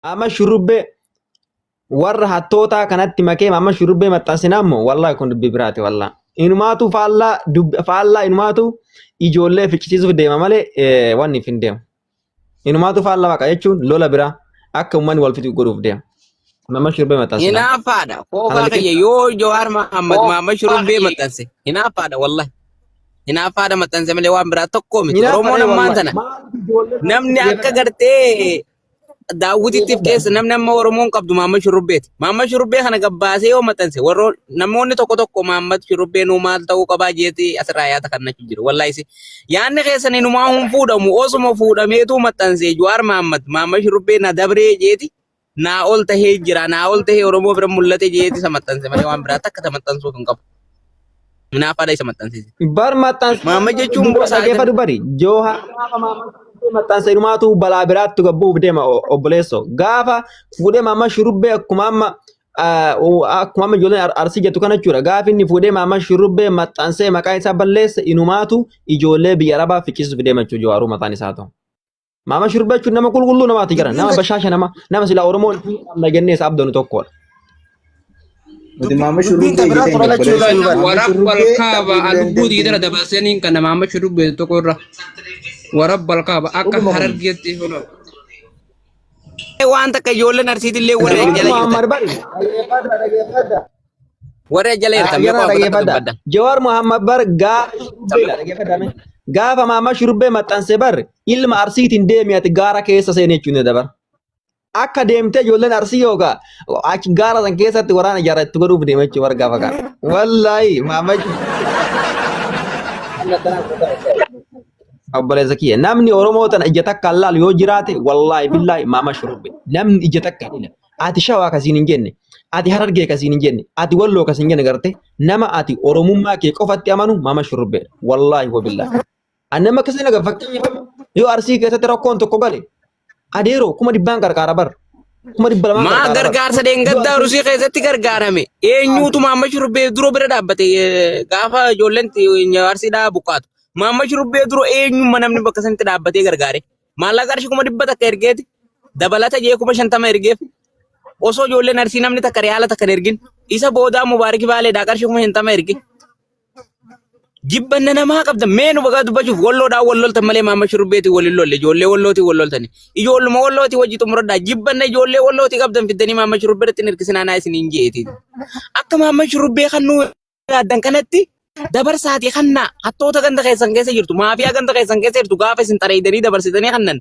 Amma shurrubbee warra hattootaa kanatti makee amma shurrubbee maxxansinaa immoo wallahi kun dubbii biraati wallahi. Inumaatu faallaa faallaa inumaatu ijoollee ficcisiisuuf deema malee wanni hin deemu. Inumaatu faallaa baqa jechuun lola biraa akka uummanni wal fixu godhuuf deema. Nama shurrubbee maxxansinaa. Hinaaffaadha. Kana Koofaa liqii kiyya yoo Jawaar Mahammad Mahammad Shurrubbee maxxanse. Hinaaffaadha wallahi. Hinaaffaadha maxxanse malee waan biraa tokko miti. Hinaaffaadha Oromoon ammaan wallahi. tana Maaliif ijoollee namni akka gartee daawwitittiif keessa namni amma Oromoon qabdu Mahammad Shurrubbeeti. Mahammad Shurrubbee kana gabbaasee yoo maxxanse warroo namoonni tokko tokko Mahammad Shurrubbee nuu maal ta'uu qabaa jeeti asirraa yaada kan nachu jiru. Wallahi si yaadni keessan inumaa hin fuudhamu osuma fuudhameetu maxxanse Jawaar Mahammad Mahammad Shurrubbee na dabree jeeti naa ol tahee jira naa ol tahee Oromoo bira mul'ate jeeti isa maxxanse malee waan biraa takka ta maxxansuuf hin qabu. Hinaafaadha isa maxxansiise. Bar maxxansa Mahammad jechuun dubba bosa dhageeffadhu bari. Joohar gaafa Mahammad Shurrubbee maxxansa inumaatu balaa biraatti gabbuuf deema obboleesso. Gaafa fuudhee Mahammad Shurrubbee akkuma amma akkuma amma ijoolleen Arsii jettu kana jechuudha. Gaafa inni fuudhee Mahammad Shurrubbee maxxansee maqaa isaa balleesse inumaatu ijoollee biyya Arabaa ficcisuuf deema jechuudha Jawaaruu mataan isaa ta'u. Maama shurba jechuun nama qulqulluu namaati gara nama bashaasha nama nama silaa Oromoon hin qabna jennee isa abdanu tokkodha. Nuti maama Dubbiin shurrubbee ta biraa ija tola keenya lachuu obboleessa. irraa Maama Warabbal shurrubbee kaaba dhabuu lubbuu dandeenye. diidara dabarsaniin kan nama amma shurrubbee tokko irra warabbal kaaba akka Dhuguma kun. harargeetti fulo. Waan takka ijoolleen Arsiitillee warra Jawaar jala jirtan. Muhammad bari dhageeffadha dhageeffadha. Warra jala jirtan mee Dhaggeeffadha qofa takka dhaggeeffadha. dubbadda. Jawaar Muhammad bar gaafa shurrubbeedha dhaggeeffadha mee. Gaafa maama shurrubbee maxxanse bar ilma Arsiitiin deemi ati gaara keessa seeni jechuun ni dabar. Akka deemtee ijoolleen Arsii yookaan achi gaara san keessatti waraana ijaarratti godhuuf deema jechuun bar gaafa kana. Wallaahi maama obboleessa kiyya namni Oromoo tana ija takkaan laalu yoo jiraate wallaahi billaahi maama shurrubbee namni ija takkaan ilaala. Ati shawaa kasiin hin jenne, ati harargee kasiin hin jenne, ati walloo kasiin hin jenne garte nama ati oromummaa kee qofatti amanu mama shurrubbeedha. Wallaahi wabillaahi. Ani nama akkasii naga fakkeenyaaf yoo arsii keessatti rakkoon tokko gale adeeroo 500,000 qarqaara bar. 200,000 Maa qarqaara bar. gargaarsa Yoo dheengaddaa arsii Rusii keessatti gargaarame eenyuutu Maamma Shurrubbee dura bira dhaabbate gaafa ijoolleen Arsiidhaa buqqaatu. Maamma Shurrubbee dura eenyumma namni bakka sanitti dhaabbatee gargaare. Maallaqa qarshii 100,000 ergeeti dabalata jee 50,000 ergeef osoo ijoolleen arsii namni takka riyaala takka hin ergin isa boodaa mubaarik baaleedhaa qarshii 50,000 erge. Jibbanna namaa qabda mee nu bagaa dubbachuuf walloodhaan wal loltan malee maamma shurrubbeetiin wal hin lolle ijoollee wallootiin wal loltani ijoolluma wallootii wajji xumuradhaa jibbanna ijoollee wallootii qabdan fiddanii maamma shurrubbeetti hin hirkisinaa naa isin hin jeetiin akka maamma shurrubbee kan nuu yaaddan kanatti dabarsaatii kannaa hattoota ganda keessan keessa jirtu maafiyaa ganda keessan keessa jirtu gaafa isin xareeydanii dabarsitanii kannan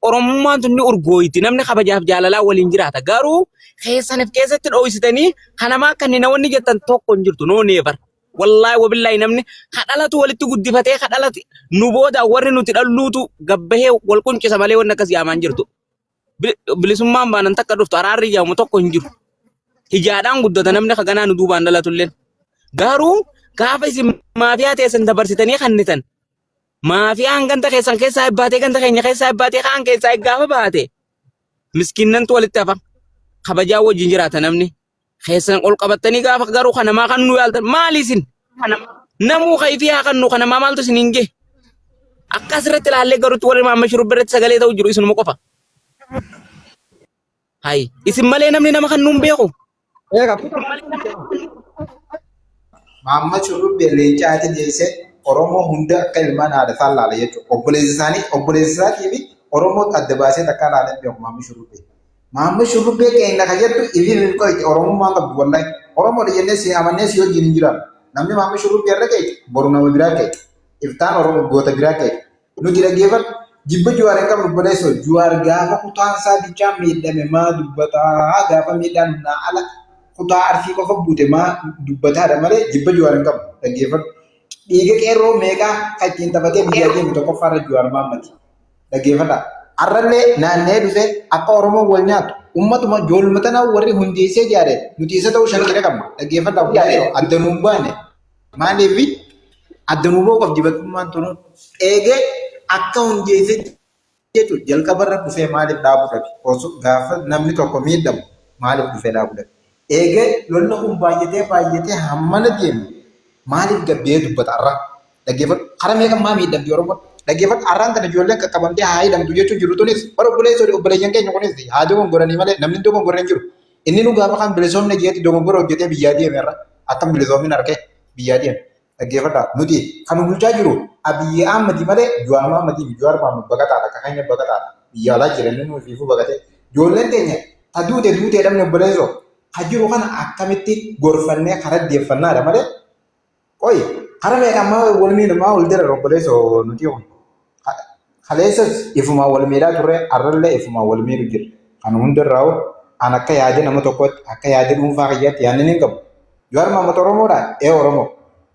oromummaan tun ni urgooyti namni kabajaaf jaalalaa waliin jiraata garuu keessanif keessatti dhooysitanii kanamaa akka inni namoonni jettan tokko hin jirtu noo neefar wallaahi wabillaahi namni kadhalatu walitti guddifatee kadhalati nu booda warri nuti dhalluutu gabbahee wal quncisa malee wanni akkas yaamaan jirtu Bilisummaan baanan takka dhuftu araarri jaamu tokko hin jiru. Hijaadhaan guddata namni kaganaa nu duubaan dhalatulleen. Garuu gaafa isin maafiyaa teessan dabarsitanii kannitan maafiyaan ganda keessan keessaa baatee ganda keenya keessaa baatee kaan keessaa gaafa baate miskinnantu walitti hafa. Kabajaa wajjin jiraata namni. Keessan ol qabattanii gaafa garuu kanamaa kan nu yaaltan maali isin? Namuu kayfii haa kannu kanamaa maaltu isin hin gahe? Akka asirratti ilaallee garuutti warri maamma shurrubbee irratti sagalee ta'u jiru isinuma qofa. Hayi isin malee namni nama kan nuun beeku. Eega Maamma Shurrubbee leenca ati deesse Oromoo hunda akka ilmaan haadha isaa laala jechuudha. Obboleessa isaanii obboleessa isaatii fi Oromoo adda baasee takkaa laalee hin beeku Maamma Shurrubbee. Maamma Shurrubbee keenya ka jettu ifiif if qoyte Oromummaan qabdu wallahi. Oromoodha jennee si amannee si wajjin hin jiraannu. Namni Maamma Shurrubbee irra qeeqe boru nama biraa qeeqe. Iftaan Oromoo goota biraa qeeqe. Nuti dhaggeeffadhu. Jibba Juwaar hin qabnu obboleessoo. Juwaar gaafa kutaan isaa bichaa miidhame maa dubbataa gaafa miidhaan humnaa ala kutaa arsii qofa buute maa dubbataadha malee jibba Juwaar hin qabnu dhaggeeffadhu. Dhiiga qeerroo meeqaa kan ittiin taphatee biyyaa deemu tokkoffaarra Juwaar Maammati. Dhaggeeffadhaa. Arrallee naanna'ee dhufee akka Oromoon wal nyaatu ummatuma ijoolluma tanaa warri hundeessee ijaare nuti isa ta'uu shakkii qabna. Dhaggeeffadhaa obboleessoo adda nuun baane. Maaliif adda nuu ba'uu qabdi bakkummaan tunuu. Eegee akka hundeessee jechuun jalqabarra dhufee maaliif dhaabuu dhabe? Osoo gaafa namni tokko miidhamu maaliif dhufee dhaabuu dhabe? Eegee lolli kun baay'atee baay'atee hammana deemu maaliif gabbee dubbata har'a? Dhaggeeffadhu. Karaa meeqa maa miidhamti Oromoon? Dhaggeeffadhu. Har'aan tana ijoolleen qaqqabamtee haa hidhamtu jechuun jiru tunis bara obboleessa obboleeyyan keenya kunis haa dogongoranii malee namni dogongorre hin jiru. Inni nu gaafa kan bilisoomne jeetti dogoggora hojjetee biyyaa deeme irra akkam bilisoomin argee biyyaa deeme. Dhaggeeffadhaa. Nuti kan nu bulchaa jiru Abiyyi Ahmadi malee Jawaar Mahammadii fi Jawaar Mahammad baqataadha. Akka keenya baqataadha. Biyya alaa jira inni nuuf ifuu baqatee. Ijoolleen teenya ta duute duutee dhabne obboleessoo. Ka jiru kana akkamitti gorfannee karaa deeffannaadha malee. Qoy kara meeqa ammaa wal miidha maa wal dirara obboleessoo nuti kun. Kaleessas ifumaa wal miidhaa turre har'allee ifumaa wal miidhu jira. Kan hundarraa'u an akka yaada nama tokkootti akka yaada dhuunfaa kiyyaatti yaadni hin qabu. Jawaar Mahammad Oromoodha? Ee Oromoo.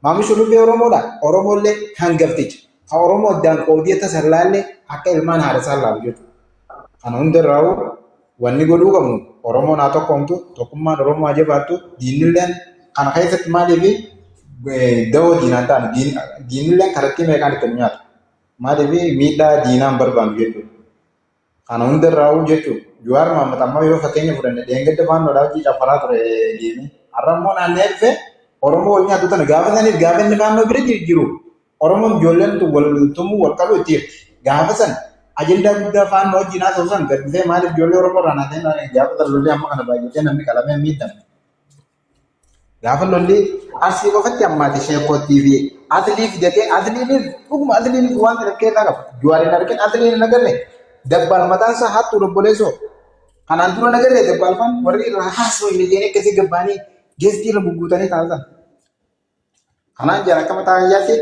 Maamii Shurrubbee Oromoodha? Oromoollee hangafticha. Ka Oromoo addaan qoodee tasa laalle akka ilmaan haadha isaa laalu jechuudha. Kana hundarraa'u wanni godhuu qabnu Oromoon haa tokkoomtu, tokkummaan Oromoo haa jabaattu, diinilleen kana keessatti maaliif dawoo diinaan ta'an diinilleen karattii meeqaan itti nu nyaata. Maaliif miidhaa diinaan barbaannu jechuudha. Kana hundarraa'uu jechuudha. Jawaar Mahammad ammoo yoo fakkeenya fudhanne dheengadda faannoodhaa hojii cafaraa ture deemee. Har'a immoo naanna'ee dhufee Oromoo wal nyaatu tana gaafa saniif gaafa inni faannoo bira jiru Oromoon ijoolleen tun wal tumuu wal qaluu itti jirti. Gaafa san ajandaa guddaa faannoo wajjin haasa'u san gad dhufee maaliif ijoollee Oromoo irraa naatee gaafa san lolli amma kana baay'atee namni qalamee miidhame. Gaafa lolli Arsii qofatti hammaate sheekkoottii fi aslii fidatee asliinis dhuguma asliinis waan sana keessaa qaba. Jawaar hin argin asliin hin agarre dabbaal mataan isaa hattuu obboleessoo. Kanaan dura hin agarre dabbaal faan warri irraa haasoo hin jedhanii akkasii gabbaanii geestii irra gugguutanii taasisan. Kanaan jara akka mataa kiyyaatti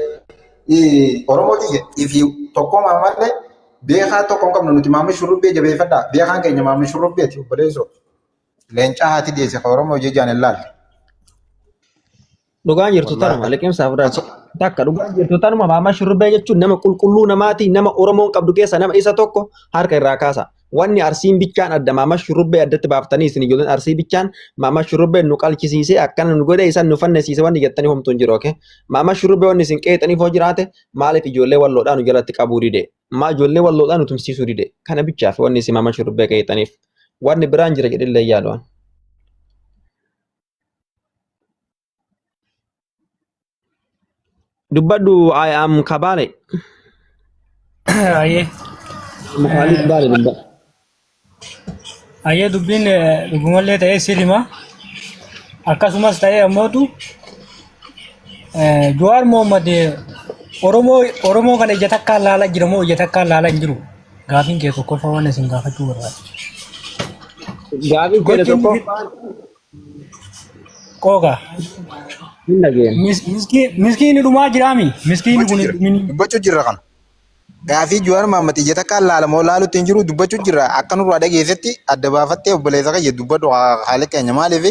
Oromoo tiyya fi tokkoo maamallee beekaa tokko hin qabnu nuti maamii shurrubbee jabeeffadhaa. Beekaan keenya maamii shurrubbeeti obboleessoo. Leencaa haati deesse ka Oromoo jejaan hin laalle. Dhugaan jirtu Wallaahi. tanuma liqimsaa fudhatu. Takka dhugaan jirtu tanuma Maammaa Shurrubbee jechuun nama qulqulluu namaati nama Oromoon qabdu keessa nama isa tokko harka irraa kaasa. Wanni Arsiin bichaan adda Maammaa Shurrubbee addatti baaftanii isin ijoolleen Arsii bichaan Maammaa Shurrubbee nu qalchisiisee akkana nu godhe isan nu fannisiise wanni jettanii homtuu hin jiru. Okay? Maammaa Shurrubbee wanni isin qeexaniif hoo jiraate maaliif ijoollee walloodhaa nu jalatti qabuu dide? Maa ijoollee walloodhaa nu tumsiisuu dide? Kana bichaaf wanni isin Maammaa Shurrubbee qeexaniif. Wanni biraan jira jedhillee yaadu'an. Dubbadhu I am Kabale. Ayyee. Mukaalif Baale dubbadhu. Ayyee dubbiin dhugumallee ta'ee sirima. Akkasumas ta'ee ammootu Jawaar Mohammad Oromoo Oromoo kana ija takkaan laalaa jira moo ija takkaan laalaa hin jiru? Gaafiin kee tokkoffaa waan isin gaafachuu barbaade. Gaafiin keenya Gochi inni tokkoffaan qooqa. hin dhageenya. Miskiinni dhumaa jiraami. Miskiinni Dubbachuu kun jira. min Dubbachuu jirra kana. Gaafii Jawaar Mahammad ija takkaan laalamoo laalutti hin jiru dubbachuu jirra. Akka nurraa dhageessetti adda baafattee obboleessa kiyya dubbadhu haala keenya maaliif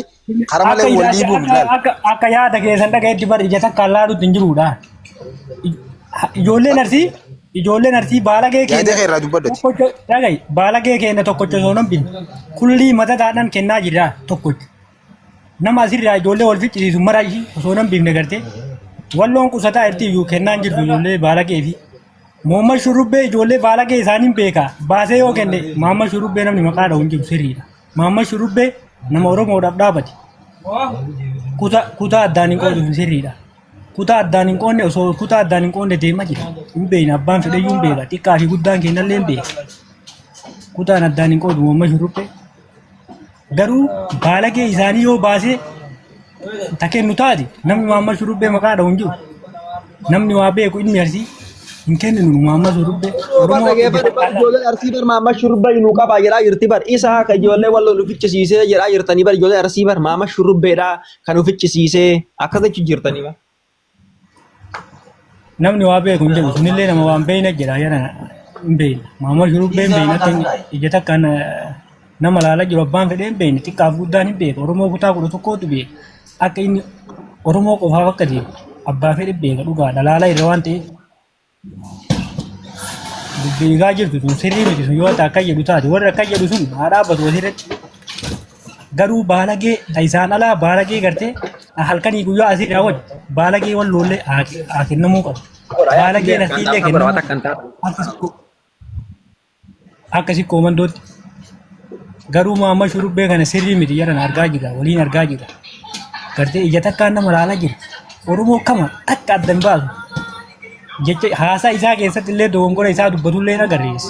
kara akka malee wal ilaalcha dhiibuu akka laal. akka akka yaada keessan dhagayetti bar ija takkaan laalutti hin jiruudha. Ijoolleen arsii ijoolleen arsii baalagee Yaada keenya kee irraa dubbadhuti. tokkocha dhagayi baalagee keenya tokkocha osoo hin binne kullii matataadhaan kennaa jirra tokkocha. Nama asirraa ijoollee wal ficcisiisu mara ishii osoo nan biifne gartee walloon qusataa irti iyyuu kennaan jirtu ijoollee baalagee fi Muhammad Shurrubbee ijoollee baalagee isaaniin beeka baasee yoo kenne Muhammad Shurrubbee namni maqaa dha'u hin jiru sirriidha. Muhammad Shurrubbee nama Oromoodhaaf dhaabate kutaa kutaa addaan hin qoodu sirriidha. Kutaa addaan hin qoodne osoo kutaa addaan hin qoodne deemaa jira. Hin beekna abbaan fedhayyuu hin beeka xiqqaa fi guddaan keenyallee hin beeka. Kutaan addaan hin qoodu Muhammad Shurrubbee. Garuu baalagee isaanii yoo baasee ta kennu taate namni Muhammad Shurubbee maqaa dha'u hin jiru. Namni waa beeku ilmi Arsii hin kenninu Muhammad Shurubbee. Bar Oromoo ija dhageeffadhu bar takkaadha. ijoolleen arsii bar maamma shurrubbee nuu qabaa jedhaa jirti bar isa ka ijoollee wal nu ficcisiisee jedhaa jirtanii bar ijoollee arsii bar maamma shurrubbeedha kan nu ficcisiisee akkas jechu jirtanii bar. Namni waa beeku hin jiru. Sunillee nama waan beekne jedha jedha hin beekne. Muhammad Shurubbee hin beekne akka inni ija takkaan nama laalaa jiru abbaan fedhee hin beekne xiqqaaf guddaan hin beeku. Oromoo kutaa 11tu beeka. Akka inni Oromoo qofaaf akka deemu abbaa fedhe beeka dhugaadha. Laalaa irra waan ta'eef dubbii jirtu sun sirrii miti sun yoo ta'e akka jedhu taate warri akka jedhu sun haa dhaabbatu asirratti. Garuu baalagee ta isaan alaa baalagee gartee halkanii guyyaa asii raawwatu baalagee wal loollee haa kennamuu qabu. Baalagee laftiillee kennamuu akka sikkoo mandootti. Garuu Muhammad Shurubbee kana sirrii miti jedhan argaa jira waliin argaa jira. Gartee ija takkaan nama laalaa jira. Oromoo kama takka adda hin baasu. Jecha haasaa isaa keessatti illee dogongora isaa dubbatullee hin agarrees.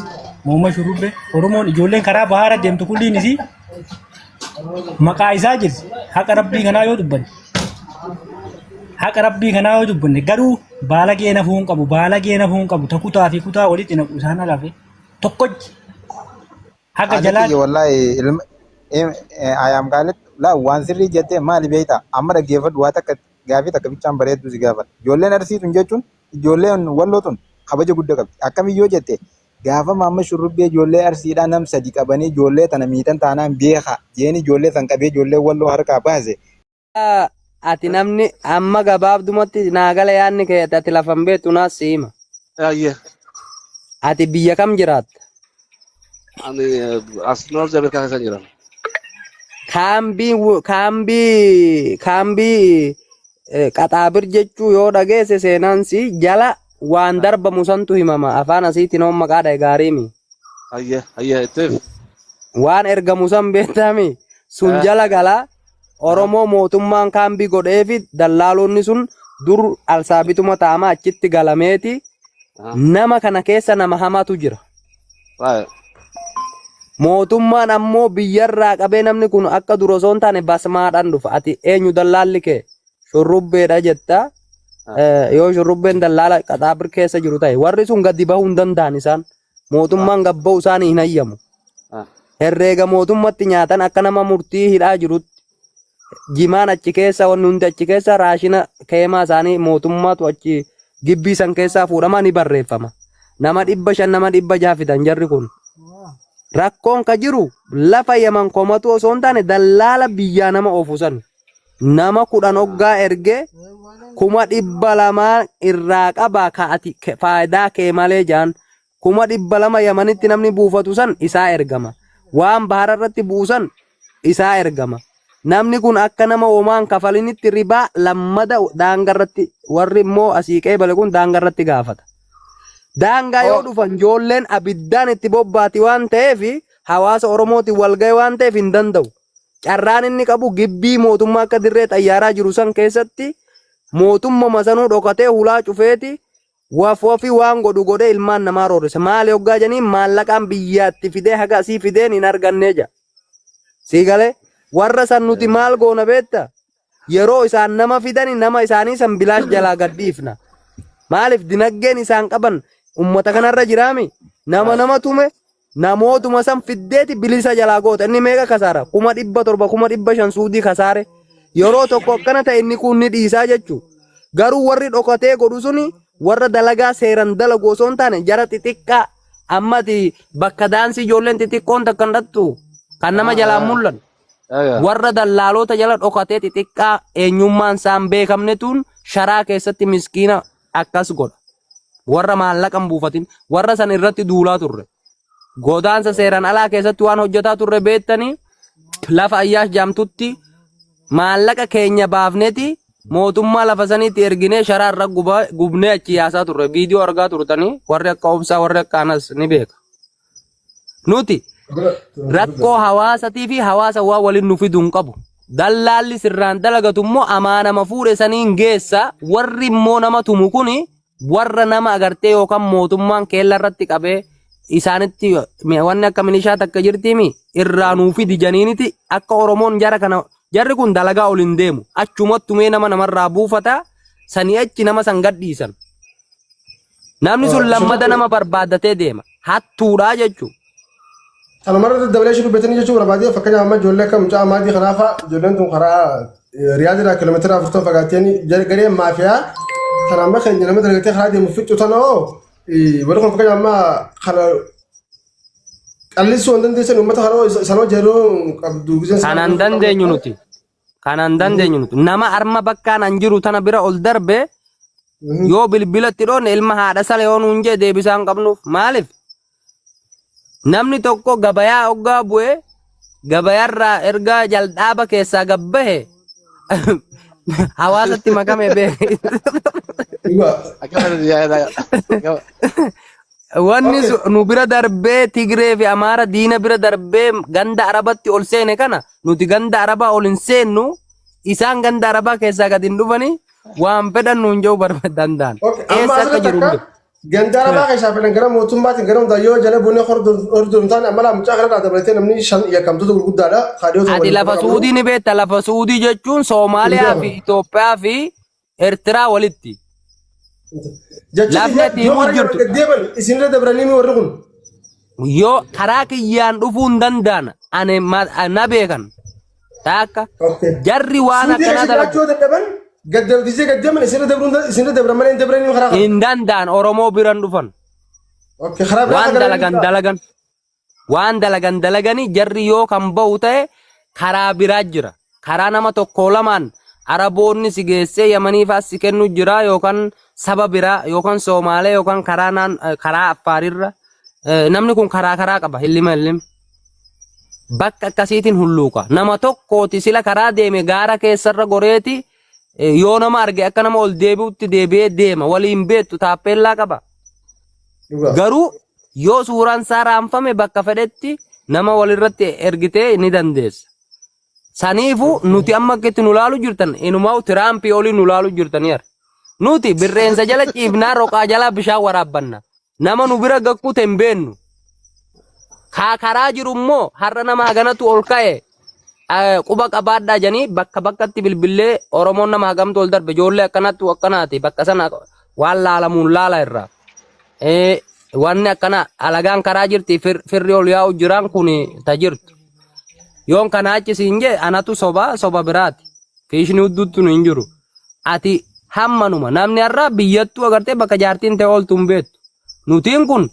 Mooma Shurrubbee Oromoon ijoolleen karaa bahaara deemtu kulliin isii maqaa isaa jirti. Haqa rabbii kanaa yoo dubbanne. Haqa rabbii kanaa yoo dubbanne garuu baalagee nafuu hin qabu baalagee nafuu hin qabu ta kutaa fi kutaa walitti naqu isaan alafe tokkochi haga Ani jalaa kiyya wallahi ilma ayaam qaalit laa waan sirrii jettee maali beektaa amma dhaggeeffadhu waa takka gaafii takka bichaan bareedduu si gaafadha. Ijoolleen arsii tun jechuun ijoolleen walloo tun kabaja guddaa qabdi. Akkamiyyoo jette gaafa maamma shurrubbee ijoollee arsiidhaa nam sadi qabanii ijoollee tana miitan taanaan beeka jeeni ijoollee san qabee ijoollee walloo harkaa baase. Ati namni amma gabaabdumatti naa gala yaadni kee ati lafa hin beektu naas si hima. Ayyee. Ati biyya kam jiraatta? Ani as North America keessa jira. Kaambii kaambii kaambii qaxaabir jechuu yoo dhageesse seenaan si jala waan darbamu santu himama. Afaan asiitiin hoon maqaa dhahe gaariimi. Ayyee ayyee ittiif. Waan ergamu san beektami sun jala gala Oromoo mootummaan kaambii godheefi dallaalonni sun dur alsaabituma taama achitti galameeti nama kana keessa nama hamaatu jira. Mootummaan ammoo biyyarraa qabee namni kun akka dur osoo hin taane basmaadhaan dhufa. Ati eenyu dallaalli kee? Shurrubbeedha jetta. Yoo shurrubbeen dallaala qaxaabir keessa jiru ta'e warri sun gadi bahuu hin danda'an isaan. Mootummaan gad ba'u isaanii hin hayyamu. Herreega mootummatti nyaatan akka nama murtii hidhaa jirutti. Jimaan achi keessa wanni hundi achi keessa raashina keemaa isaanii mootummaatu achi gibbii san keessaa fuudhama ni barreeffama. Nama 500 nama 600 fidan jarri kun. Rakkoon ka jiru lafa Yaman komatu osoo hin taane dallaala biyyaa nama oofu san. Nama 10 hoggaa erge 200,000 irraa qaba ka ati faayidaa kee malee jaan. 200,000 Yamanitti namni buufatu san isaa ergama. Waan bahara irratti bu'u san isaa ergama. Namni kun akka nama homaa hin kafalinitti ribaa lammada daanga irratti warri immoo asii qeebale kun daanga irratti gaafata. Daangaa yoo dhufan ijoolleen abiddaan itti bobbaati waan ta'eef hawaasa Oromootiin wal ga'e waan ta'eef hin danda'u. Carraan inni qabu gibbii mootummaa akka dirree xayyaaraa jiru san keessatti mootummama sanuu dhokatee hulaa cufeeti Waf wafi waan godhu godhee ilmaan namaa roorrisa. Maali hoggaa janiin maallaqaan biyyaatti fidee haga asii fideen hin argannee ja. Sii galee warra san nuti maal goona beekta? Yeroo isaan nama fidani nama isaanii san bilaash jalaa gad dhiifna. Maaliif dinaggeen isaan qaban ummata kanarra jiraami? Nama nama tume Namootuma san fiddeeti bilisa jalaa goota. Inni meeqa kasaara? 700,000 500,000 suudii kasaare. Yeroo tokko akkana ta'e inni kun ni dhiisaa jechuu. Garuu warri dhokatee godhu suni warra dalagaa seeran dalagu osoo hin taane jara xixiqqaa ammati bakka daansii ijoolleen xixiqqoon takka hin dhattu kan nama jalaan mul'an. Warra dallaalota jala dhokatee xixiqqaa eenyummaan isaan beekamnetuun sharaa keessatti miskiina akkas godha. Warra maallaqa hin buufatin warra san irratti duulaa turre. Godaansa seeraan alaa keessatti waan hojjetaa turre beektanii lafa ayyaash jaamtutti maallaqa keenya baafneeti mootummaa lafa saniitti erginee sharaa irra gubnee achi yaasaa turre. Viidiyoo argaa turtanii warri akka obsaa warri akka anas ni beeka. Nuti rakkoo hawaasatii fi hawaasa waan waliin nu fidu hin qabu. Dallaalli sirraan dalagatu immoo amaanama fuudhe saniin geessa. Warri immoo nama tumu kuni warra nama agartee yookaan mootummaan keella irratti qabee isaanitti wanni akka milishaa takka jirtiimi irraa nuu fidi janiiniti akka Oromoon jara kana jarri kun dalagaa ol hin deemu. Achumatti tumee nama namarraa buufata sanii achi nama san gadhiisan. Namni sun lammada nama barbaaddatee deema. Hattuudhaa jechuudha. Sanumarra dabalee ishee dubbatanii jechuu barbaadee fakkeenyaaf amma ijoollee akka mucaa maatii kanaa fa'a ijoolleen tun karaa Riyaad irraa kiiloomeetira 40 fagaattee gareen maafiyaa kan amma keenya nama dalagatee karaa deemu fixu tana hoo warri kun fakkeenyaaf amma kana qallisuu hin dandeessan uummata kana hoo isaan hoo jedhuu qabdu giseen Kanaan dandeenyu nuti. Kanaan dandeenyu nuti. Nama arma bakkaan an jiru tana bira ol darbe yoo bilbila itti dhoonne ilma haadha sala yoo nuun jee deebisaa hin qabnuuf. Maaliif? Namni tokko gabayaa hoggaa bu'e gabayaarraa erga jaldaaba keessaa gabbahe hawaasatti makame beeke. Akkana yaada. Wanni Okay. nu bira darbee Tigree fi Amaara diina bira darbee ganda Arabatti ol seene kana nuti ganda Arabaa ol hin seennu isaan ganda Arabaa keessaa gad hin dhufani. Waan fedhan nuun jedhu barba danda'an. Okay, amma Eessa akka asirratti jiru hin akka beeku. ganda arabaa keessaa fedhan gara mootummaatiin gara hundaa yoo jala buunee hordofnu taane amma laa mucaa kanarraa dabalatee namni shan yakkamtoota gurguddaadha. Kaadhiyoota Ati waliin lafa quba qabnu. Suudii ni beekta. Lafa Suudii jechuun Hin Soomaaliyaa fi beeku. Itoophiyaa fi Eertiraa walitti. Jecha Lafni kiyya ati yoo himuu karaa jirtu gad deeman isinirra dabranii mi warri kun? yoo karaa kiyyaan dhufuu hin danda'an ani na beekan. Taakka Okay. jarri waan Suudii akkanaa keessa dalagu jiraachuu yoo dadhaban gad gisee gad deeman isinirra dabruu isinirra dabran malee hin dabranii karaa kana. hin danda'an Oromoo biran dhufan. Okay, karaa biraa Waan akka galanii dalagan dalagan waan dalagan dalaganii jarri yoo kan bahu ta'e karaa biraa jira. Karaa nama tokko lamaan Araboonni si geessee Yamanii fa'aa si kennu jira yookaan saba biraa yookaan Soomaalee yookaan karaa naan karaa Affaarirra namni kun karaa karaa qaba hillima hillima. Bakka akkasiitiin hulluuqa. Nama tokkooti sila karaa deeme gaara keessarra goreeti yoo nama arge akka nama ol deebi'utti deebi'ee deema waliin beektu taappeellaa qaba. Dhugaa. Garuu yoo suuraan isaa raanfame bakka fedhetti nama walirratti ergitee ni dandeessa. Saniifu nuti amma akka itti nu laalu jirtan inumaa Tiraampii olii nu laalu jirtanii har'a. Nuti birreensa jala ciifnaa roqaa jala bishaan waraabbanna. Nama nu bira gakkute hin beennu. Kaa karaa jiru immoo har'a nama haganatu ol ka'e quba qabaadhaa jedhanii bakka bakkatti bilbillee Oromoon nama hagamtu ol darbe ijoollee akkanattu akkanaati bakka sana waan laalamuun laala irraa. Wanni akkana alagaan karaa jirti firri ol yaa'u jiraan kun ta jirtu. Yoon kana achi siin jee anatu soba soba biraati. Fiishni hudduutti nu hin jiru. Ati hammanuma namni har'a biyyattuu agartee bakka jaartiin ta'e ooltu hin beektu. Nutiin kun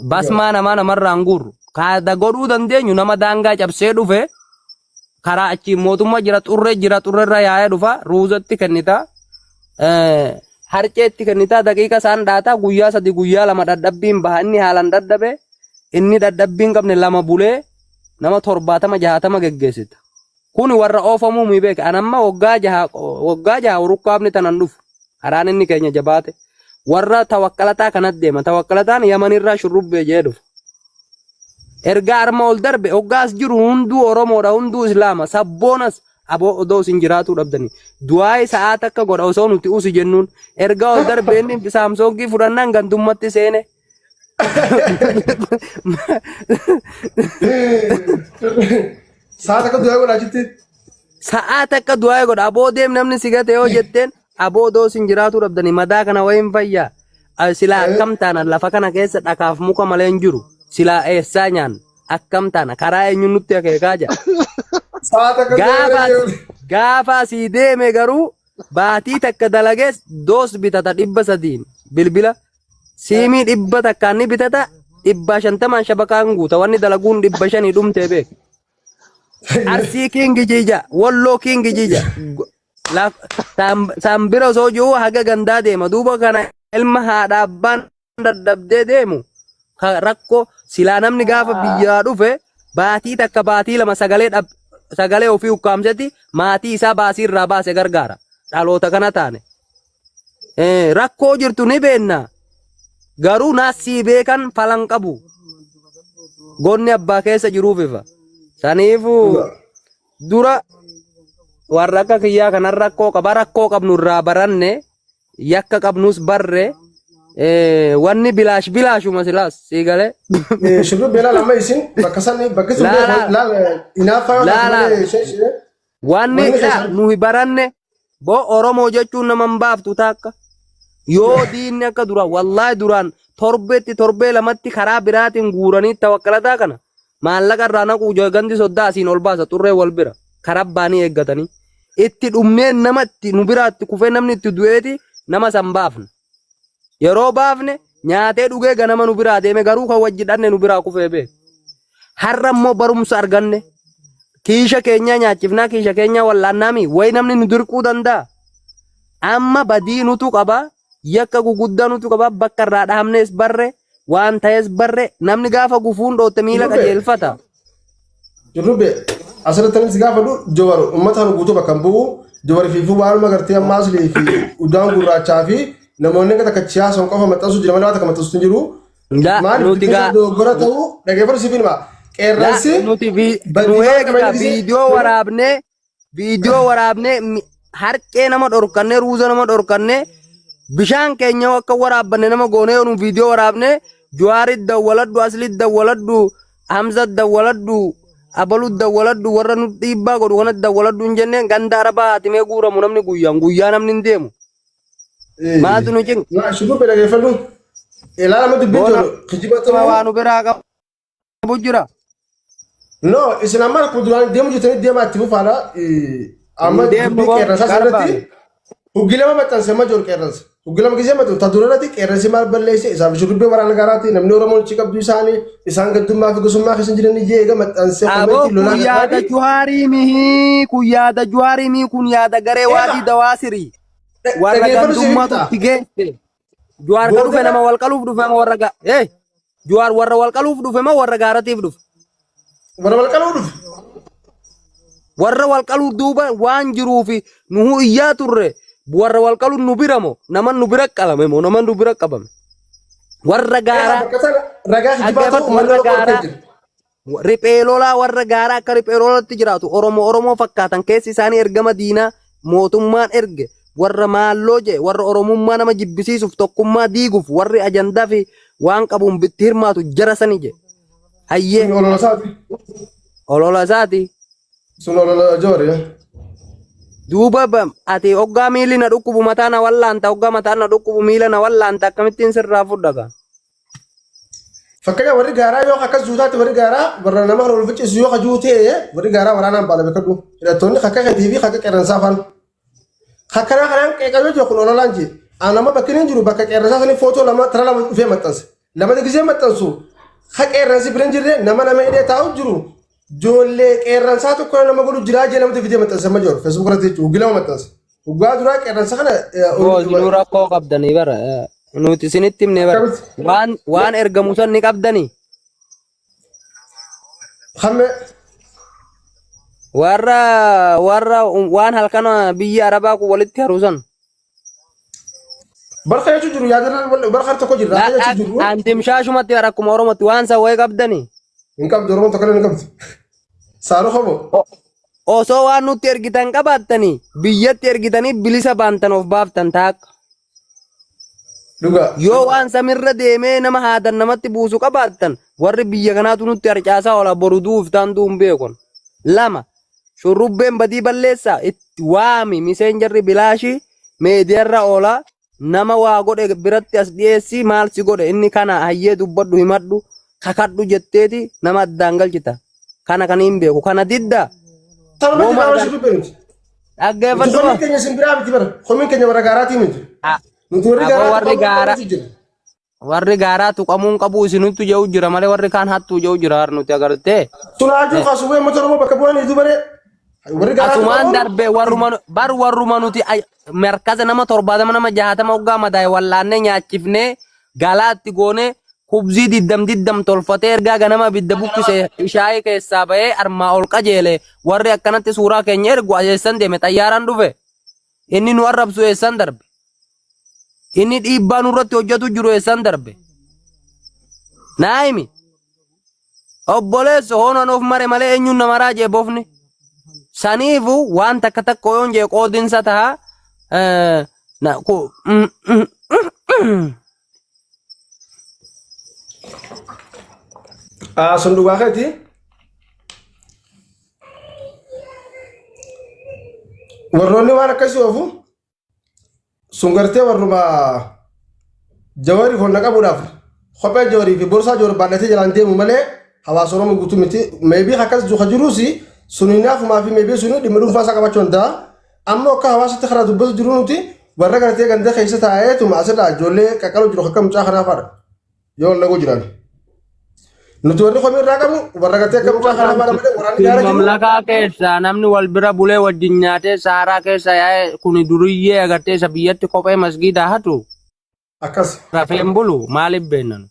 basmaa namaa namarraa hin guurru. Kaada godhuu dandeenyu nama daangaa cabsee dhufe karaa achiin mootummaa jira xurree jira xurreerra yaa'ee dhufa ruuzatti kennita. Harceetti kennita daqiiqa isaan dhaata guyyaa sadi guyyaa lama dhadhabbiin baha inni haalaan dadhabe inni dhadhabbiin qabne lama bulee nama 70 60 geggeessita. Kun warra oofamuu mi beeka. An amma waggaa jaha rukkaafni tanan dhufu. Karaan inni keenya jabaate. Warra tawakkalataa kanat deema. Tawakkalataan Yamanirraa shurrubbee jee dhufa. Ergaa arma ol darbe hoggaas jiru hunduu Oromoodha hunduu Islaama. Sabboonas aboo odoo isin jiraatuu dhabdanii. Du'aayi sa'aa takka godha osoo nuti usi jennuun. Ergaa ol darbe inni saamsoongii fudhannaan gandummatti seene. Sa'a takka du'aa godhaa achitti. Sa'aa takka du'aa godha. Aboo deem namni si gate yoo jetteen aboo odoo isin jiraatuu dhabdanii madaa kana wayiin fayyaa. Silaa akkam taana lafa kana keessa dhakaaf muka malee hin jiru. Silaa eessaa nyaanna? Akkam taana karaa eenyuun nutti akeekaa jira. Sa'a takka du'aa Gaafa godhaa. gaafa asii deeme garuu baatii takka dalagees doos bitata 300n bilbila siimii 100n ni bitata 150n shabakaan guuta wanni dalaguun 500 dhumtee beek. Arsii kingi jija Walloo kingi jija Saan bira osoo jiru haga gandaa deema duuba kana ilma haadha abbaan dadhabdee deemu rakkoo silaa namni gaafa biyyaa dhufe baatii takka baatii lama sagalee dhab sagalee ofii ukkaamsetti maatii isaa baasii irraa baase gargaara dhaloota kana taane. Rakkoo jirtu ni beenna garuu naasii beekan falan qabu gonni abbaa keessa jiruuf ifa saniifuu dura warra akka kiyyaa kanan rakkoo qaba rakkoo qabnu irraa baranne yakka qabnus barre wanni bilaash bilaashuma silaas sii galee. Shurrubbee laala amma isin bakka san bakki sun Laala. laala hinaaffaa yoo taate Laala. malee ishee ishee Wanni wanni dha keessan nuyi baranne boo Oromoo jechuun nama hin baaftu taakka. Yoo diinni akka duraan wallaahi duraan torbeetti torbee lamatti karaa biraatiin guuranii tawakkalataa kana maallaqa irraa naquu gandi soddaa asiin ol baasa xurree wal bira karaa baanii eeggatanii itti dhumnee nama itti nu biraatti kufee namni itti du'eeti nama san baafna. Yeroo baafne nyaatee dhugee ganama nu biraa deeme garuu kan wajji dhanne nu biraa kufee beeku. Har'a immoo barumsa arganne kiisha keenyaa nyaachifnaa kiisha keenyaa wal'aannaami wayi namni nu dirquu danda'a. Amma badii nutu qaba yakka guguddaa nutu qaba bakka irraa dhahamnees barre waan ta'es barre namni gaafa gufuun dhootte miila Shurrubbee qajeelfata. Shurrubbee asirratti anis gaafadhu Jawar uummata kana guutuu bakka hin bu'u Jawar fi waanuma gartee amma aslii fi udaan gurraachaa fi namoonni akka takka siyaasan qofa maxxansu jira malee waan takka maxxansu hin jiru. La Maaliif nuti dubbiin isaa gaa dogoggora ta'uu dhageeffadhu siif hima. la Qeerransi nuti nu badii waan eegga qabeenya gisee viidiyoo waraabnee viidiyoo waraabnee Harqee nama dhorkannee ruuza nama dhorkannee bishaan keenya akka waraabbanne nama goonee yoo nu viidiyoo waraabne Juwaarit dawwaladhu Aslit dawwaladhu Hamzat dawwaladhu Abalut dawwaladhu warra nu dhiibbaa godhu kanatti dawwaladhu hin jenneen ganda arabaa haatimee guuramu namni guyyaan guyyaa namni hin deemu. Maaltu nu cinqa? Shurrubbee dhageeffadhu. Ilaalama dubbiin Boona jiru kijiba nama ta'uu. waa nu biraa qabu jira. No, isin amma akkuma duraan deemu jirtanii deemaa itti fufaadha. Amma Hin deemnu dubbii boo qeerransaa garbaame. sanarratti huggi lama maxxanse amma jiru qeerransa. Huggi lama gisee maxxanse ta dura irratti qeerransi maal balleesse isaaf shurrubbee waraana gaaraatti namni Oromoon achi qabdu isaanii isaan gaddummaa fi gosummaa keessa hin jiran jee eega maxxanse Aboo komentii lolaa kun yaada gataati. Juhaarii mihii kun yaada Juhaarii mihii kun yaada garee Eega waadii dawaasirii warra dhageeffadhu siif gandummaatu ibsa. itti geesse. Juhaar ka dhufe Booda nama wal qaluuf dhufe moo warra ga eh Juhaar warra wal qaluuf dhufe moo warra gaaratiif dhufe? Warra wal qaluu dhufe. Warra wal qaluu duuba waan jiruufi nuhu iyyaa turre warra wal qaluun nu bira moo nama nu bira qalame moo nama nu bira qabame? Warra Eega gaaraa bakka sana ragaa kijibaatu dhaggeeffadhu uummanni warra Oromoo hortee gaaraa jira. Riphee lolaa warra gaaraa akka riphee lolaatti jiraatu Oromoo Oromoo fakkaatan keessi isaanii ergama diinaa mootummaan erge warra maalloo jee warra Oromummaa nama jibbisiisuuf tokkummaa diiguuf warri ajandaa fi waan qabuun bitti hirmaatu jara sani jee. Hayyee Sun olola isaati. olola isaati. Sun olola joori. Duuba ati hoggaa miilli na dhukkubu mataa na wallaanta hoggaa mataan na dhukkubu miila na wallaanta akkamittiin sirraa fudha gaa. Fakkeenya warri gaaraa yoo akkas juutaatti warri gaaraa warra nama kana wal ficcisu yoo hajuu ta'e warri gaaraa waraanaan baala beekadhu. Hidhattoonni kakka keetii fi kakka qeerransaa faan. Kakkanaa kanaan qeeqamee jiru kun ololaan jee. Aan amma bakki inni jiru bakka qeerransaa sanii footoo lama tara lama dhufee maxxanse. Lama gisee maxxansu ka qeerransi bira hin jirre nama nama hidhee taa'u jiru. Ijoollee qeerransaa tokko nama godhu jiraa jee namatti fidee maxxanse amma jiru. Feesbuuk irratti jechuudha. Gilama maxxanse. Waggaa duraa qeerransa kana Boo isinuu rakkoo qabdanii bara. Nuti isinitti himne bara. akkamitti Waan ergamu san ni qabdanii. hamme Warra waan halkan biyya Arabaa kun walitti haru san. barka jechuun jiru yaada barka tokko jirra akka jechuun jiru Antimshaashumatti bara akkuma Oromootti waan san wayii qabdanii. hin qabdu Oromoon tokko illee hin qabdu. Saaruu hobo Osoo waan nutti ergitan qabaattanii biyyatti ergitanii bilisa baantan of baaftan taakka. dhugaa. Yoo waan samirra deemee nama haadan namatti buusu qabaattan warri biyya kanaatu nutti harcaasaa oola boru du'uuf taan du'uun beekon. Lama shurrubbeen badii balleessaa itti waami miseenjarri bilaashii meediyarra oola nama waa godhe biratti as dhiyeessii maal si godhe inni kana hayyee dubbadhu himadhu kakadhu jetteeti nama addaan galchita. Kana kan hin beeku kana didda Tanuma wooma jirra agar shurrubbee nuti. Nuti dhaggeeffadhu komiin keenya isin biraa miti bara. Komiin keenya warra gaaraatii miti. Nuti warri Aboo gaaraa warri tuqamuu gaaraa qabutu jira. warri gaaraa tuqamuun qabu isinittu jedhu jira malee warri kaan hattuu jedhu jira har nuti agartee. Tulaajuu kaasuwee uummata Oromoo bakka bu'anii dubaree warri gaaraa Asumaan tuqamuun darbe warruma bar warruma nuti markaza nama 70 nama 60 hoggaa madaa'e wallaannee nyaachifnee galaatti goonee kubzii diddam diddam tolfatee ergaa ganama abidda buqqise ishaayii keessaa ba'ee armaa ol qajeele warri akkanatti suuraa keenya ergu eessan deeme xayyaaraan dhufe inni nu arrabsu eessan darbe. Inni dhiibbaa nurratti hojjetu jiru eessan darbe? Naa himi. Obboleesso hoonan of mare malee eenyuun nama raajee bofni. Saniifu waan takka takka yoon jee qoodinsa taha. Na ku Sun dhugaa keeti. Warroonni waan akkasii oofu sun gartee warruma jawarii honna qabuudhaaf kophee jawarii fi borsaa jawar baadhatee jalaan deemu malee hawaasa Oromoo guutuu miti. Meebii akkas jiru jiruus sun hinaafumaa fi meebii sun dhimma dhuunfaa isaa qabaachuu danda'a. Amma akka hawaasatti karaa dubbatu jiru nuti warra gartee ganda keessa taa'eetuma asirraa ijoollee qaqqalu jiru akka mucaa kanaa fa'aadha. Yoo lagoo jiran. Nuti warri komii irraa qabnu warra gartee akka mucaa kanaa fa'aadha malee waraanni gaara jiru. Mamlakaa keessaa namni wal bira bulee wajjin nyaatee saaraa keessa yaa'e kuni duriyyee agartee isa biyyatti kophee masgiidaa hatu Akkas. rafee hin bulu maaliif beeknan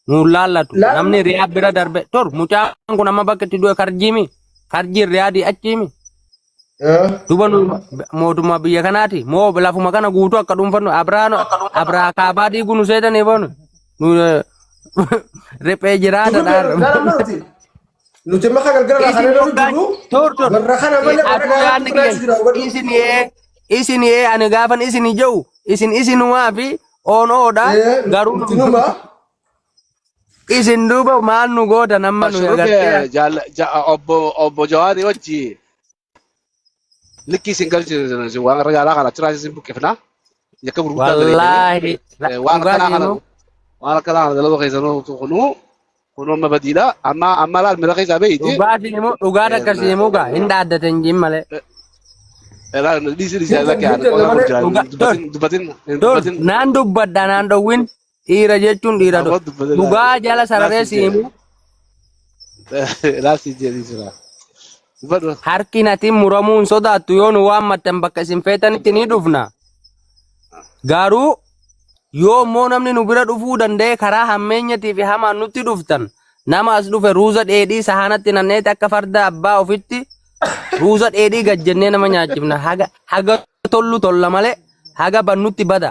nuun laallatu Laal namni riyaa bira darbe tor mucaan kun amma bakka itti du'e karjiimi karjiin riyaadii achiimi Duba nu mootummaa biyya kanaati moo lafuma kana guutuu akka dhuunfannu abraano abraa kaabaa diiguu nu seetanii boonu nu riphee jiraata Shurrubbee dhaarra. gaara amma nuti nuti amma kan galgala Isin kana irra hoggaa jiru tur tur warra kana malee warra atuu gaaraatti yaadni turaa kiyyan jira hubadhu. isin Isin ee ani gaafan isin jedhu isin isinumaa fi oon oodha Ee garuu nutinuma isin duuba maal nu gootan amma nu agartee Shurrubbee jaal obbo obbo Jawaarii wajji likkii isin galchine waan irra jaalaa kana achirraa isin buqqifna. Yakka gurguddaa dalaydanii wallaahi waan dhugaa akkanaa kana siinuu waan akkanaa kana dalaguu keessanuu kunuu kunuu amma badiidha. Amma amma laal mira keessaa beeyti. dhugaa siinuu dhugaa takka siinuu gaa hin dhaaddatan jiin malee Laal dhiisi dhiisi hin lakki ani jenne qola kun malee jira dhugaa dur dubbatin dubbatin hin dur dubbatin naan dubbadha naan dhowwin dhiira jechuun dhiira dur amma dubbatin dhugaa jala laal sararee si jee siinuu laal si jee dhiisi laa dubbadhu. harki nati muramuu hin sodaattu yoo nu waammattan bakka isin feetanitti ni dhufna garuu yoo immoo namni nu bira dhufuu danda'e karaa hammeenyatii fi hamaan nutti dhuftan nama as dhufe ruuza dheedhii sahanatti nanneeti akka farda abbaa ofitti ruuza dheedhii gad jennee nama nyaachifna haga haga tollu tolla malee haga bannutti bada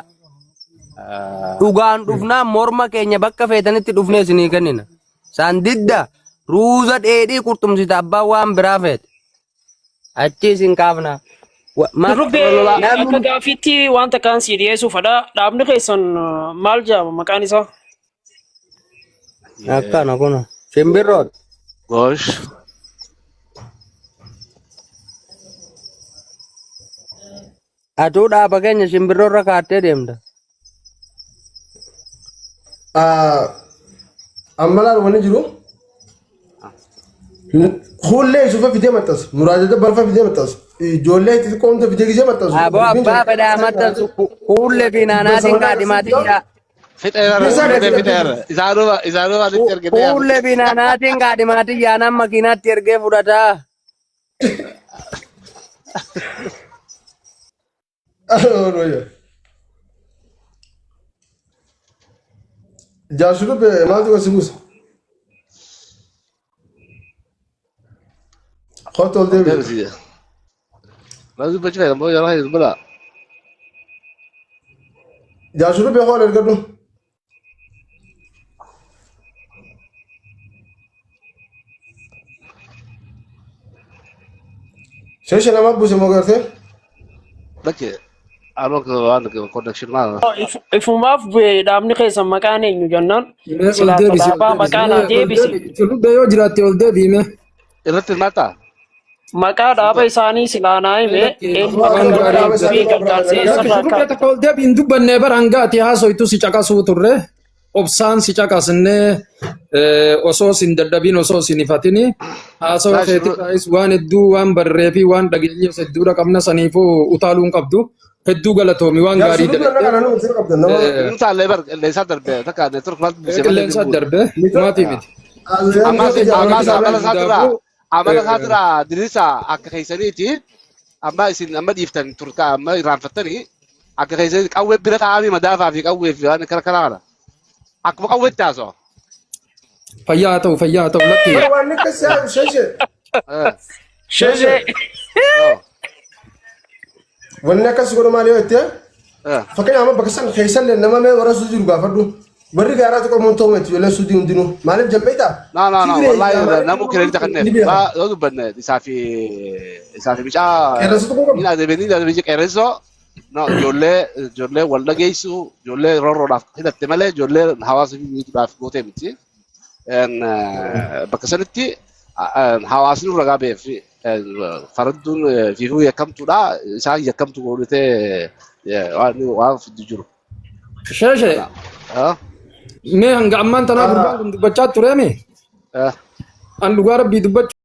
dhugaan dhufnaa morma keenya bakka feetanitti dhufnee isinii kennina saan didda ruuza dheedhii qurxumsita abbaan waan biraa feete achi isin kaafna Shurrubbee akka namni gaaffiitti wanta kaan sii dhiyeessuu fedha. Dhaabni keessan maal jedhama maqaan isaa? Akkana kun simbirroodha. Gosh. Atuu dhaaba keenya simbirroo irra kaattee deemta. Amma laal wanni jiru Hullee isuufa fidee maxxansa. Muraajata barfa fidee maxxansa. Ijoollee xixiqqoo hunda fidee gisee maxxansu. Aboo Dubbiin abbaa tun fedhaa maxxansu kuullee fi naanaatiin kaadhimaatiin yaa. Fixeera Dubbiin fixeera isaa fixeera. Isaanuma isaanuma asitti ergitee yaa Kuullee fi naanaatiin kaadhimaatiin yaanaan makiinaatti ergee fudhataa. Jaarsi dubbe maaltu kasi buusa? Kottu ol deebi'i. Deebisi. Maal dubbachuu feeta moo yeroo hedduu bala. Jaarsi dubbe hool ergadhu. Sheesha nama buuse moo gartee? Lakki anoo waan connection maal. Ifumaaf bu'ee dhaabni keessan maqaan eenyu jennaan Mee ol silaa deebisi ol dhaabaa deebisi maqaa mee naa ol deebisi. deebi shurrubbee yoo jiraatte ol deebii mee Irratti hirmaataa? Maqaa dhaaba isaanii silaa naa hime Lakki eenyu waan akka gaarii Dhaaba fi isaanii gargaarsa barbaada. Lakki eessarraa shurrubbee akka takka ol deebii hin dubbannee bara hanga ati haasoytu si caqasuu turre obsaan si caqasnee osoo sin dadhabin osoo sin ifatini haasawa Laa shurru keetirraayis waan hedduu waan barree fi waan dhageenyees hedduudha qabna saniifuu utaaluu hin qabdu hedduu galatoomi waan Jaarsi gaarii dubbe irra dalagde kana nama sirra qabdan nama. Inni taallee bar qilleensaa darbe takka network maal buuse malee hin Qilleensa buune. darbe maatii miti. Ammas ammas amala isaatirraa Hundaafuu amala isaatirraa dirisa akka keessaniiti amma isin amma dhiiftan turta amma irraanfattanii akka keessanii qawwee bira taa'anii madaafaa fi qawwee fi waan kana kana kana akkuma qawweetti haasawa. Fayyaa haa ta'u fayyaa haa ta'u lakki. Bara waan akka sheeshe Sheshee. wanni akkas godhu maal yoo jettee fakkeenyaaf amma bakka san keessallee nama mee warra suudii jiru gaafadhu warri gaaraa tokko immoo ta'u miti ijoolleen suudii hundinuu maaliif jambeeytaa Na na na Tigree wallahi namu kireedita ni kanneef beekan ba yoo dubbanne isaa fi isaa fi bicaa qeerransa tokko qabu ni adabee ni adabee qeerrensoo no ijoollee ijoollee wal dhageessu ijoollee roorroodhaaf hidhatte malee ijoollee hawaasa fi miidhuudhaaf gootee miti. Bakka sanitti hawaasni ragaa ba'eef faradduun fiifuu yakkamtuudha isaan yakkamtu godhatee waan fiddu jiru. Sheeshe mee hanga ammaan tanaa gurbaan kun dubbachaa tureemi an dhugaa rabbii dubbachuu